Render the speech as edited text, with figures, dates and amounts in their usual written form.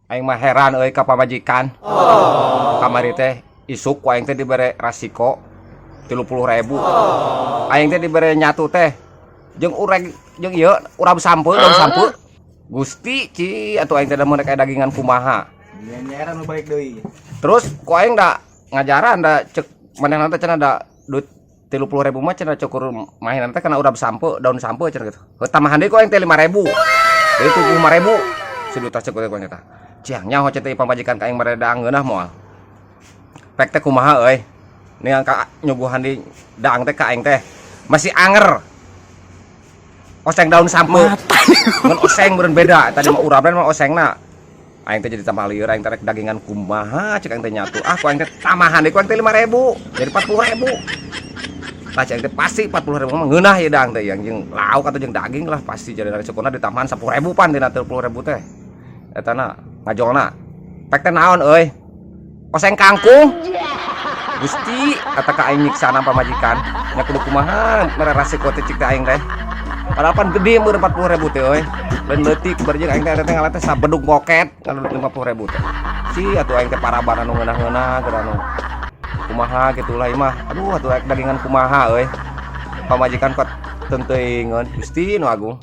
Aing mah heran euy ka pamajikan. Kamari teh isuk ku aing teh dibere rasiko 30.000. Aing teh dibere nyatu teh jeung ureg jeung ieu urab sampeu, daun sampeu. Gusti ci atuh aing teh da mun rek aya dagingan kumaha. Nyaran nu balik deui. Terus ku aing da ngajaran da cek manehna teh cenah da duit 30.000 mah cenah cukur mainan teh kana urab sampeu, daun sampeu cenah gitu. Heuh, tambahan deui ku aing teh 5.000. Jadi 75.000. Si duit cek ku aing teh. Ciang nyaho cek teh pamajikan ka aing mere daang ngeunah moal. Pek teh kumaha euy. Nih ka nyuguhan di daang teh ka aing teh masih anger. Oseng daun sampeu. Ngan oseng meureun beda, tadi mah urabna mah osengna. Aing teh jadi tambah lieur, aing teh rek dagingan kumaha cek aing teh nyatu. Ah, ku aing teh tambahan deui ku aing teh 5.000, jadi 40.000. Tah cek aing teh pasti 40.000 mah ngeunah ieu daang teh yang jeung lauk atau jeung daging lah pasti jadi dari syukurna ditambahan 10.000 pan dina 30.000 teh. Eta na ngajolna. Pek teh naon euy? Oseng kangkung. Gusti, kata ka aing nyiksana pamajikan. Nya kudu kumaha mere rasiko teh cik teh aing teh. Padahal pan gede meureun 40.000 teh euy. Lain leutik bari jeung aing teh teh ngalah teh sabedug moket kalau 50.000 teh. Si atuh aing teh paraban anu ngeunah-ngeunah geura anu kumaha gitulah ieu mah. Aduh atuh rek dagingan kumaha euy. Pamajikan kok teunteuingeun. Gusti nu agung.